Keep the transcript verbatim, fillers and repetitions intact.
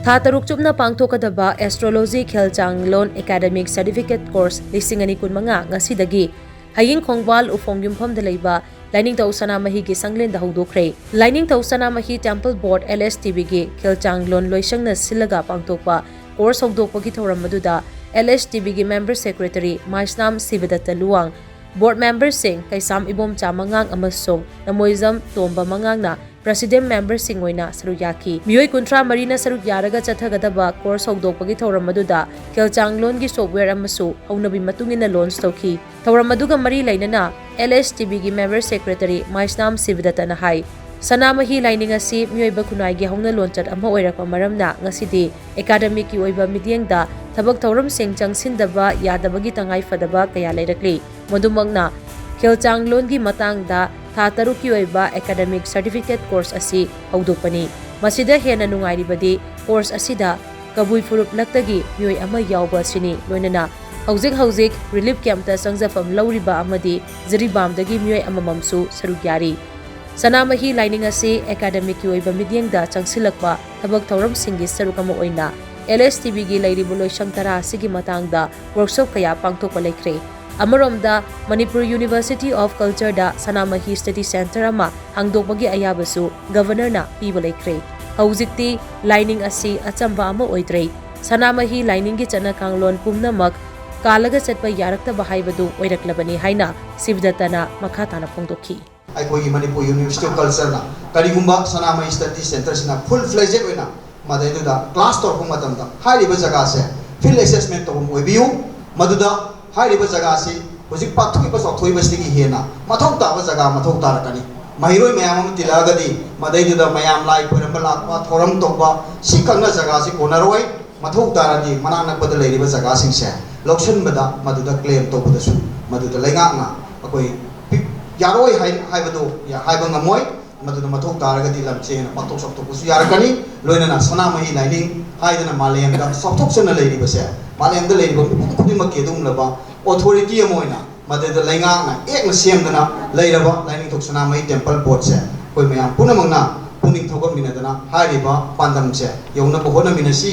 ꯊꯥ ꯇꯔꯨꯛ ꯆꯨꯞꯅ ꯄꯥꯡꯊꯣꯛꯀꯗꯕ ꯑꯦꯁꯇ꯭ꯔꯣꯂꯣꯖꯤ ꯈꯦꯜꯆꯥꯡꯂꯣꯟ ꯑꯦꯀꯥꯗꯃꯤꯛ ꯁꯔꯇꯤꯐꯤꯀꯦꯠ ꯀꯣꯔꯁ ꯂꯤꯁꯤꯡ ꯑꯅꯤ ꯀꯨꯟꯃꯉꯥ ꯉꯁꯤꯗꯒꯤ ꯍꯌꯤꯡ ꯈꯣꯡꯕꯥꯜ ꯎꯐꯣꯡ ꯌꯨꯝꯐꯝꯗ ꯂꯩꯕ ꯂꯥꯏꯅꯤꯡꯊꯧ ꯁꯅꯥꯃꯍꯤꯒꯤ ꯁꯪꯂꯦꯟꯗ ꯍꯧꯗꯣꯛꯈ꯭ꯔꯦ꯫ ꯂꯥꯏꯅꯤꯡꯊꯧ ꯁꯅꯥꯃꯍꯤ ꯇꯦꯝꯄꯜ ꯕꯣꯔꯗ, LSTBꯒꯤ ꯈꯦꯜꯆꯥꯡꯂꯣꯟ ꯂꯣꯏꯁꯪꯅ ꯁꯤꯜꯂꯒ ꯄꯥꯡꯊꯣꯛꯄ ꯀꯣꯔꯁ ꯍꯧꯗꯣꯛꯄꯒꯤ ꯊꯧꯔꯝ ꯑꯗꯨꯗ LSTBꯒꯤ ꯃꯦꯝꯕꯔ ꯁꯦꯀ꯭ꯔꯦꯇꯔꯤ ꯃꯥꯏꯁꯅꯥꯝ ꯁꯤꯕꯗꯠꯇ ꯂꯨꯋꯥꯡ, ꯕꯣꯔꯗ ꯃꯦꯝꯕꯔꯁꯤꯡ ꯀꯩꯁꯥꯝ ꯏꯕꯣꯝꯆꯥ ꯃꯉꯥꯡ ꯑꯃꯁꯨꯡ ꯅꯃꯣꯏꯖꯝ ꯇꯣꯝꯕ ꯃꯉꯥꯡꯅ ꯄ꯭ꯔꯦꯁꯤꯗꯦꯟꯠ ꯃꯦꯝꯕꯔꯁꯤꯡ ꯑꯣꯏꯅ ꯁꯔꯨꯛ ꯌꯥꯈꯤ꯫ ꯃꯤꯑꯣꯏ ꯀꯨꯟꯊ꯭ꯔꯥ ꯃꯔꯤꯅ ꯁꯔꯨꯛ ꯌꯥꯔꯒ ꯆꯠꯊꯒꯗꯕ ꯀꯣꯔꯁ ꯍꯧꯗꯣꯛꯄꯒꯤ ꯊꯧꯔꯝ ꯑꯗꯨꯗ ꯈꯦꯜꯆꯥꯡꯂꯣꯟꯒꯤ ꯁꯣꯐꯋꯦꯌꯔ ꯑꯃꯁꯨ ꯍꯧꯅꯕꯤ ꯃꯇꯨꯡ ꯏꯟꯅ ꯂꯣꯟꯆ ꯇꯧꯈꯤ꯫ ꯊꯧꯔꯝ ꯑꯗꯨꯒ ꯃꯔꯤ ꯂꯩꯅꯅ LSTBꯒꯤ ꯃꯦꯝꯕꯔ ꯁꯦꯀ꯭ꯔꯦꯇꯔꯤ ꯃꯥꯏꯁꯅꯥꯝ ꯁꯤꯕꯗꯠꯇꯅ ꯍꯥꯏ, ꯁꯅꯥꯃꯍꯤ ꯂꯥꯏꯅꯤꯡ ꯑꯁꯤ ꯃꯤꯑꯣꯏꯕ ꯈꯨꯟꯅꯥꯏꯒꯤ ꯍꯧꯅ ꯂꯣꯟꯆꯠ ꯑꯃ ꯑꯣꯏꯔꯛꯄ ꯃꯔꯝꯅ ꯉꯁꯤꯗꯤ ꯑꯦꯀꯥꯗꯃꯤꯛꯀꯤ ꯑꯣꯏꯕ ꯃꯤꯠꯌꯦꯡꯗ ꯊꯕꯛ ꯊꯧꯔꯝꯁꯤꯡ ꯆꯪꯁꯤꯟꯗꯕ ꯌꯥꯗꯕꯒꯤ ꯇꯉꯥꯏ ꯐꯗꯕ ꯀꯌꯥ ꯂꯩꯔꯛꯂꯤ꯫ ꯃꯗꯨꯃꯛꯅ ꯈꯦꯜꯆꯥꯡꯂꯣꯟꯒꯤ ꯃꯇꯥꯡꯗ ꯊꯥ ꯇꯔꯨꯛꯀꯤ ꯑꯣꯏꯕ ꯑꯦꯀꯥꯗꯃꯤꯛ ꯁꯔꯇꯤꯐꯤꯀꯦꯠ ꯀꯣꯔꯁ ꯑꯁꯤ ꯍꯧꯗꯣꯛꯄꯅꯤ꯫ ꯃꯁꯤꯗ ꯍꯦꯟꯅ ꯅꯨꯡꯉꯥꯏꯔꯤꯕꯗꯤ ꯀꯣꯔꯁ ꯑꯁꯤꯗ ꯀꯕꯨꯏ ꯐꯨꯔꯨꯞ ꯂꯛꯇꯒꯤ ꯃꯤꯑꯣꯏ ꯑꯃ ꯌꯥꯎꯕ ꯑꯁꯤꯅꯤ꯫ ꯂꯣꯏꯅꯅ ꯍꯧꯖꯤꯛ ꯍꯧꯖꯤꯛ ꯔꯤꯂꯤꯐ ꯀꯦꯝꯞꯇ ꯆꯪꯖꯐꯝ ꯂꯧꯔꯤꯕ ꯑꯃꯗꯤ ꯖꯤꯔꯤꯕꯥꯝꯗꯒꯤ ꯃꯤꯑꯣꯏ ꯑꯃꯃꯝꯁꯨ ꯁꯔꯨꯛ ꯌꯥꯔꯤ꯫ ꯁꯅꯥꯃꯍꯤ ꯂꯥꯏꯅꯤꯡ ꯑꯁꯤ ꯑꯦꯀꯥꯗꯃꯤꯛꯀꯤ ꯑꯣꯏꯕ ꯃꯤꯠꯌꯦꯡꯗ ꯆꯪꯁꯤꯜꯂꯛꯄ ꯊꯕꯛ ꯊꯧꯔꯝꯁꯤꯡꯒꯤ ꯁꯔꯨꯛ ꯑꯃ ꯑꯣꯏꯅ LSTBꯒꯤ ꯂꯩꯔꯤꯕ ꯂꯣꯏꯁꯪ ꯇꯔꯥ ꯑꯁꯤꯒꯤ ꯃꯇꯥꯡꯗ ꯋꯥꯔꯛꯁꯣꯞ ꯀꯌꯥ ꯄꯥꯡꯊꯣꯛꯄ ꯂꯩꯈ꯭ꯔꯦ꯫ ꯑꯃꯔꯣꯝꯗ, ꯃꯅꯤꯄꯨꯔ ꯌꯨꯅꯤꯚꯔꯁꯤꯇꯤ ꯑꯣꯐ ꯀꯜꯆꯔꯗ ꯁꯅꯥꯃꯍꯤ ꯁ꯭ꯇꯗꯤ ꯁꯦꯟꯇꯔ ꯑꯃ ꯍꯥꯡꯗꯣꯛꯄꯒꯤ ꯑꯌꯥꯕꯁꯨ ꯒꯚꯔꯅꯔꯅ ꯄꯤꯕ ꯂꯩꯈ꯭ꯔꯦ꯫ ꯍꯧꯖꯤꯛꯇꯤ ꯂꯥꯏꯅꯤꯡ ꯑꯁꯤ ꯑꯆꯝꯕ ꯑꯃ ꯑꯣꯏꯗ꯭ꯔꯦ, ꯁꯅꯥꯃꯍꯤ ꯂꯥꯏꯅꯤꯡꯒꯤ ꯆꯠꯅ ꯀꯥꯡꯂꯣꯟ ꯄꯨꯝꯅꯃꯛ ꯀꯥꯜꯂꯒ ꯆꯠꯄ ꯌꯥꯔꯛꯇꯕ ꯍꯥꯏꯕꯗꯨ ꯑꯣꯏꯔꯛꯂꯕꯅꯤ ꯍꯥꯏꯅ ꯁꯤꯕꯗꯠꯇꯅ ꯃꯈꯥ ꯇꯥꯅ ꯐꯣꯡꯗꯣꯛꯈꯤ꯫ ꯑꯩꯈꯣꯏꯒꯤ ꯃꯅꯤꯄꯨꯔ ꯌꯨꯅꯤꯚꯔꯁꯤꯇꯤ ꯑꯣꯐ ꯀꯜꯆꯔꯅ ꯀꯔꯤꯒꯨꯝꯕ ꯁꯅꯥꯃꯍꯤ ꯁ꯭ꯇꯗꯤ ꯁꯦꯟꯇꯔꯁꯤꯅ ꯐꯨꯜ ꯐ꯭ꯂꯦꯖꯦꯗ ꯑꯣꯏꯅ ꯃꯗꯩꯗꯨꯗ ꯀ꯭ꯂꯥꯁ ꯇꯧꯔꯛꯄ ꯃꯇꯝꯗ ꯍꯥꯏꯔꯤꯕ ꯖꯒꯥꯁꯦ ꯐꯤꯜꯗ ꯑꯦꯁꯦꯁꯃꯦꯟ ꯇꯧꯐꯝ ꯑꯣꯏꯕꯤꯌꯨ꯫ ꯃꯗꯨꯗ ꯍꯥꯏꯔꯤꯕ ꯖꯒꯥꯁꯤ ꯍꯧꯖꯤꯛ ꯄꯥꯛꯊꯣꯛꯏꯕ ꯆꯥꯎꯊꯣꯛꯏꯕꯁꯤꯗꯒꯤ ꯍꯦꯟꯅ ꯃꯊꯧ ꯇꯥꯕ ꯖꯒꯥ ꯃꯊꯧ ꯇꯥꯔꯛꯀꯅꯤ꯫ ꯃꯍꯩꯔꯣꯏ ꯃꯌꯥꯝ ꯑꯃ ꯇꯤꯜꯂꯛꯑꯒꯗꯤ ꯃꯗꯩꯗꯨꯗ ꯃꯌꯥꯝ ꯂꯥꯏ ꯈꯣꯏꯔꯝꯕ ꯂꯥꯛꯄ, ꯊꯧꯔꯝ ꯇꯧꯕ, ꯁꯤꯈꯛꯅ ꯖꯒꯥꯁꯤ ꯀꯣꯟꯅꯔꯣꯏ꯫ ꯃꯊꯧ ꯇꯥꯔꯗꯤ ꯃꯅꯥꯛ ꯅꯛꯄꯗ ꯂꯩꯔꯤꯕ ꯖꯒꯥꯁꯤꯡꯁꯦ ꯂꯧꯁꯤꯟꯕꯗ, ꯃꯗꯨꯗ ꯀ꯭ꯂꯦꯝ ꯇꯧꯕꯗꯁꯨ ꯃꯗꯨꯗ ꯂꯩꯉꯥꯛꯅ ꯑꯩꯈꯣꯏ ꯄꯤꯛ-, ꯌꯥꯔꯣꯏ ꯍꯥꯏ-, ꯍꯥꯏꯕꯗꯨ ꯌꯥ-, ꯍꯥꯏꯕ ꯉꯝꯃꯣꯏ꯫ ꯃꯗꯨꯗ ꯃꯊꯧ ꯇꯥꯔꯒꯗꯤ ꯂꯝꯁꯦ ꯍꯦꯟꯅ ꯄꯥꯛꯊꯣꯛ ꯆꯥꯎꯊꯣꯛꯄꯁꯨ ꯌꯥꯔꯛꯀꯅꯤ꯫ ꯂꯣꯏꯅꯅ ꯁꯅꯥꯃꯍꯤ ꯂꯥꯏꯅꯤꯡ ꯍꯥꯏꯗꯅ ꯃꯥꯂꯦꯝꯗ ꯆꯥꯎꯊꯣꯛꯆꯅ ꯂꯩꯔꯤꯕꯁꯦ, ꯃꯥꯂꯦꯝꯗ ꯂꯩꯔꯤꯕ ꯃꯤꯄꯨꯝ ꯈꯨꯗꯤꯡꯃꯛꯀꯤ ꯑꯗꯨꯒꯨꯝꯂꯕ ꯑꯣꯊꯣꯔꯤꯇꯤ ꯑꯃ ꯑꯣꯏꯅ ꯃꯗꯨꯗ ꯂꯩꯉꯥꯛꯅ ꯑꯦꯛꯅ ꯁꯦꯝꯗꯅ ꯂꯩꯔꯕ ꯂꯥꯏꯅꯤꯡꯊꯧ ꯁꯅꯥꯃꯍꯤ ꯇꯦꯝꯄꯜ ꯕꯣꯔꯗꯁꯦ ꯑꯩꯈꯣꯏ ꯃꯌꯥꯝ ꯄꯨꯝꯅꯃꯛꯅ ꯄꯨꯛꯅꯤꯡ ꯊꯧꯒꯠꯃꯤꯟꯅꯗꯅ ꯍꯥꯏꯔꯤꯕ ꯄꯥꯟꯗꯝꯁꯦ ꯌꯧꯅꯕ ꯍꯣꯠꯅꯃꯤꯟꯅꯁꯤ꯫